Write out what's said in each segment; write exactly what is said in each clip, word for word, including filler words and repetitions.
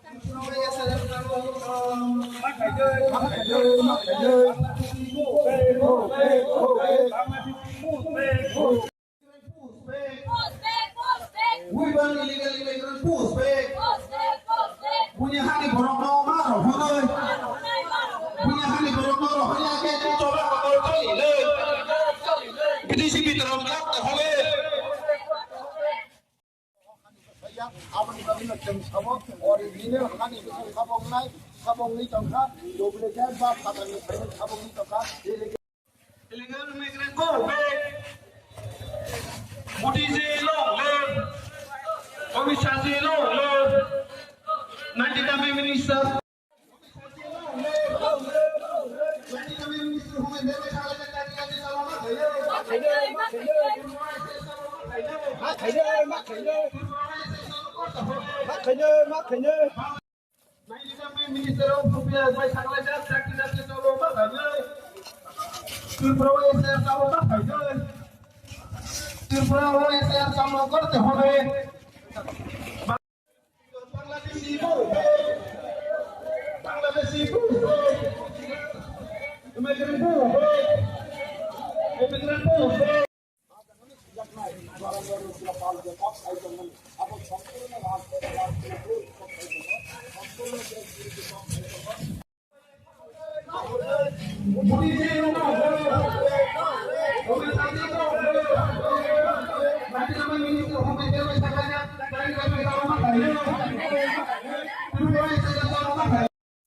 Push back, push back. We want illegal immigrant push back. Push back, push back. Buini hani borok no ma rok hwnwi. Buini hani borok no rok hwnwi ake ni choba kotor choli le. Bidesi bitorok jak te hole. Aboni bagwi no chwng sabo, original hani bising khaboknai, khaboknwi tongkha, duplicate ba phatarni phaino khaboknwi tongkha. Illegal migrant go back. Modi ji long live. Amit Shah ji long live. Nineteen Prime Minister. Minister of Rupiah, bai sakhlai jak, chakri chakri chalo ma khaijak. Tripura o S I R chalo ma khaijak. Tripura o S I R chalo korte hobe. Bangladeshi bo, Bangladeshi bo, immigrant bo, immigrant bo.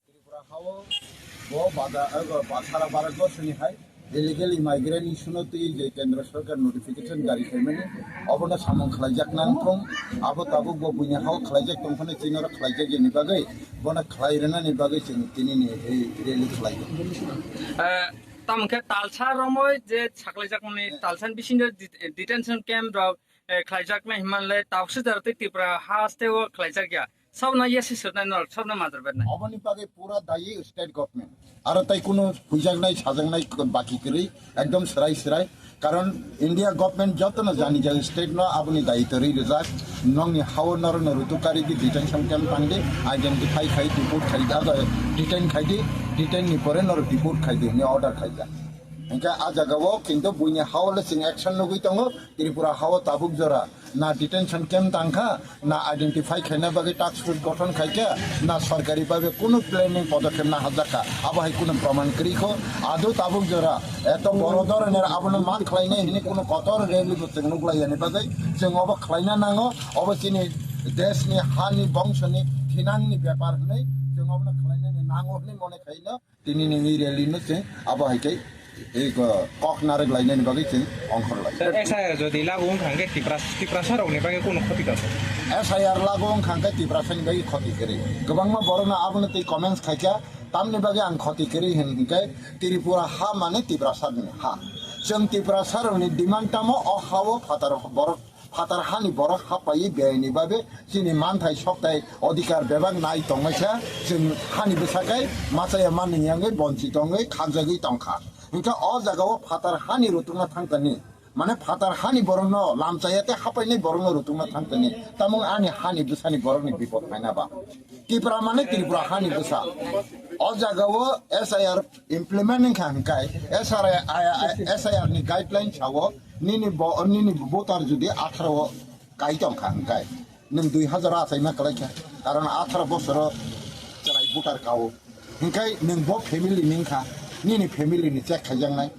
Tripura hao bo bada, eh, bo sara Bharat borsoni hai illegal immigrant issue no twi je Kendra Sarkar notification jari khaimani, obono samung khlaijak nang thung, abo tabuk bo buini hao khlaijak tongphano chini oro khlaijak yani bagwi, bono khlai rwnani bagwi chwng tini ni ei rally khlai. Eh, tamo khe talsa romoi je saklaijak mani talsa ni bisingo det-, detention camp rok, eh, khlaijaknai hinmanle tabuk swijaro tei Tripura haste o khlaijak ya. Sabna yasi sotnai norok, sabna majra bernai. Oboni bagwi pura dayi state government. Aro tai kuno huijaknai, sajaknai baki kwrwi, ekdom swrai swrai. Karon India government jotono jani jani state no aboni dayitw rwi rijak. Nongni hao norokno rutuk kari di, detention camp tang di, identify khai, deport khai di, abo detain khai di, detain ni pore norok deport khai di, hwnwi order khaijak. Hinkhe a jagao kintu buini hao le chwng action nugwi tongo, Tripura hao tabuk jora. Na detention camp tangkha, na identify khaina bagwi task force gothon khaikha, na sorkari bhabe kunu planning podokkhep na hajakha, abo hai kunu proman kwrwi kho. Ado tabuk jora eto boro doroner abono ma khlainai hini kunu kotor rally bo chwng nuklai yani bagwi chwng obo khlaina nango. Obo chini deshni, hani, bongshoni, thinangni bepar hwnwi chwng obono khlainani nango hwnwi mone khaino. Tini nini rally no chwng abo hai khe, eh, ko-, kok narwk lainani bagwi chwng ongkhor lai. Sir, S I R jodi lagu wngkha hwnkhe Tipra-, Tiprasa rokni bagwi kunu khoti tong? S I R lagu wngkha hwnkhe Tiprasani bagwi khoti kwrwi. Kwbangma borokno abono twi comments khaikha, tamni bagwi ang khoti kwrwi hwn hwnkhe Tripura ha mane Tiprasani ha. Chwng Tiprasa rokni demand tamo o hao phatar borok Phatar hani borok hapaiwi beyani babe chini manthai sokthai odhikar bebak nai tongmaisa, chwng hani bwsakai machaya manwi yangwi bonchit wngwi khanjagwi tongkha. Hinkhe o jagao phatar hani rutukna thangtani, mane phatar hani borokno lamchaya tei hapainai borokno rutukna thangtani, tamo ani hani bwsani borokni bipot phaina ba? Tipra mane Tripura hani bwsa. O jagao S I R implement wngkha hwnkhe S R I, S I R ni guideline sao nini bo, nini voter jodi atharo kai tongkha hwnkhe nwng dui hazar achaima kwlaikha, karon atharo bosoro chwrai voter kao, hwnkhe nwng bo family ni wngkha, nini family ni check khaijaknai.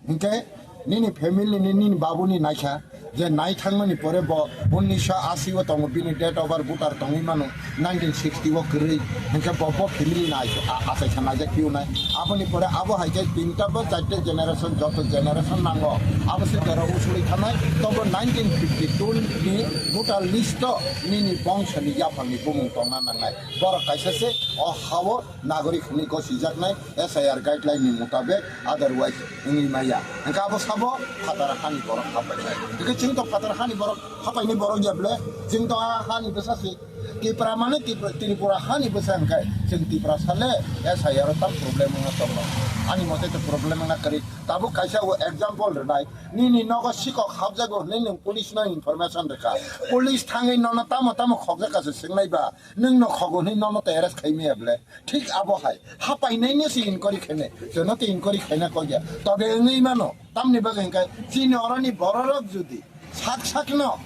Hinkhe nini family ni, nini babuni naikha, je nai thangmani pore bo unnisho ashi o tongo, bini date of birth voter tongwi mano, nineteen sixty o kwrwi, hinkhe bo, bo family nai, a-, achaikha naijak phiyo nai. Aboni pore abo hai khe tinta ba charta generation, joto generation nango, abo se jora usuli thanai, tobo nineteen fifty two ni voter list o nini bongso ni yaphang ni bumung tongna nangnai. Borok kaisa se o hao nagorik hwnwi gosijaknai S I R guideline ni mutabek, otherwise wngwi maya. Hwnkhe abo sabo phatar hani borok hapainai. Hwnkhe chwng to phatar hani borok hapainai borok ya ble Chwng to ha, hani bwsa se. Tipra mane Tipra, Tripura hani bwsa hwnkhe chwng Tiprasa le S I R o tam problem wngna tongo. Ani mote to problem wngna kwrwi. Tabuk kaisa o example rwnai. Nini nogo sikok habjago hwnwi nwng police no information rwkha. Police thangwi nono tamo tamo khokjak kha se swngnai ba. Nwng no khogo hwnwi nono to arrest khai maya ble. Thik abo hai. Hapainai no se inquiry khainai. Jono to inquiry khaina kok ya. Tobe wngwi mano. Tamni bagwi hwnkhe chini oroni bororok jodi sak sakno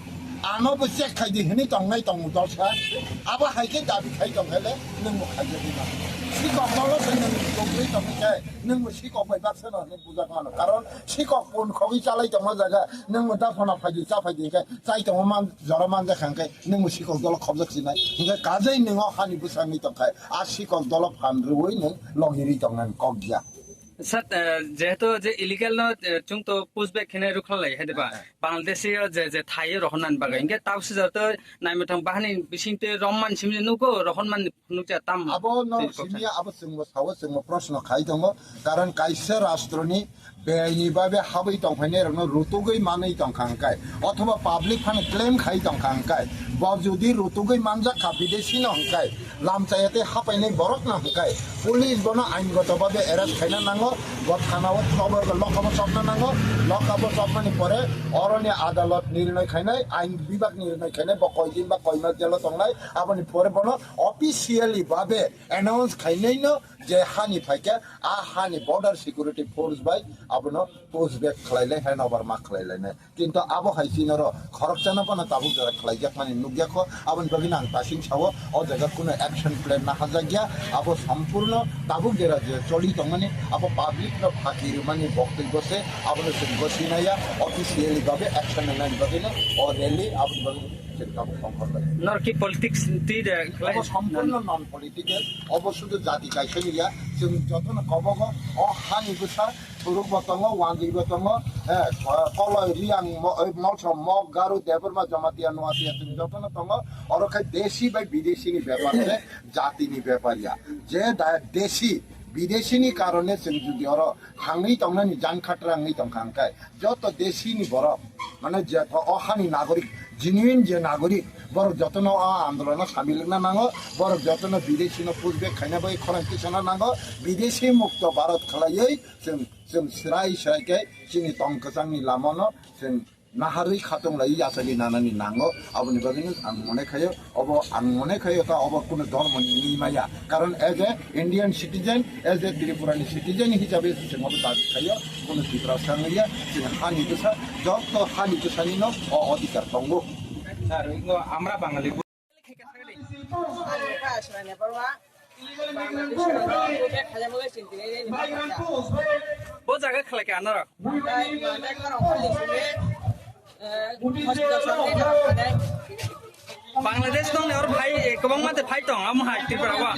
ano bo check khai di hwnwi tongnai tongo dolsa, abo hai khe dabi khai tong khe le nwng bo khai jagwi mano. Sikok dolo se nwng tongwi tongwi khe nwng bo sikok bai baksa no hwnwi bujak mano, karon sikok pun khogwi chalai tongma jaga nwng bo daphano phai di cha phai di khe chai tongma man jora man jak kha khe nwng bo sikok dolo khobjak sinai hwnkhe kajai nwng o hani bwsa wngwi tong khe a sikok dolo phan rwui nwng logi ri tongnani kok ya. Sir, eh, jehetu je illegal no, eh, chwng to push back khene rwkhlai hai diba? Bangladeshi o je, je thai rohornani bagwi. Hingke tau sijak to naimwthang bahani bising te romman simi nugo rohormani nukja tam. Abo no tei simya, abo chwngbo sao, chwngbo proshno khai tongo. Karon kaisa rashtroni beaini babe habwi tongphainai rokno rutugwi manwi tongkha hwnkhe, othoba public phano claim khai tongkha hwnkhe, bo jodi rutugwi manjak kha bidesi no hwnkhe, lamchaya tei hapainai borok no hwnkhe police bono ain goto babe arrest khaina nango, bo thana o chobor, lokabo chopna nango, lokabo chopmani pore oroni adalot nirnoi khainai, ain bibak nirnoi khainai, bo koi din ba koi mas jelo tongnai, aboni pore bono officially babe announce khainai no je hani phaikhe a hani border security force bai abono push back khlai lai, hand over ma khlai lainai. Kintu abo hai chini oro khoroksano phano tabuk jora khlaijak mani nukya kho. Aboni bagwi no ang tasing sao, o jaga kuno action plan naharjak ya. Abo sompurno tabuk jora je choli tongmani, abo public no phaki rwmani boktwi bose, abono chwng gosina ya, officially babe action nani bagwi no o rally aboni bagwi chwng tabuk tongkhor lai. Nor ki politics twi de khlai? Abo sompurno non political, obo sudu jati kaisa ya, chwng jotono kobogo o hani bwsa Thuruk bo tongo, wanjwi bo tongo, eh, ko-, koloi, riang, mo-, eh, molsom, mok, garu, debbarma, jamatia, nuatia, chwng jotono tongo. Oro khe desi bai bidesi ni bepar se jati ni bepar ya. Je da-, desi, bidesi ni karone chwng jodi oro hangwi tongnani jan khatra wngwi tongkha hwnkhe, joto desi ni borok, mane je o, o hani nagorik, genuine je nagorik, borok jotono o andolono samil wngna nango, borok jotono bidesi no push back khaina bai khorang tisana nango, bidesi mukto Bharat khlaiwi, Chwng, chwng swrai swrai khe chini tong kwchangni lamano chwng naharwi khatong lai yachagwi nanani nango. Aboni bagwino ang mone khayo, obo ang mone khayo ta obo kuno dhormoni wngwi maya. Karon as a Indian citizen, as a Tripurani citizen hisabe chwng obo dabi khayo, kuno Tiprasa wngya, chini hani bwsa, joto hani bwsanino o odhikar tongo. Sir, ingo amra Bangali. Bo jaga khlai kha norok? Bangladesh tong ni or phai, eh, kwbangma de phai tong, amo hai Tripura wa.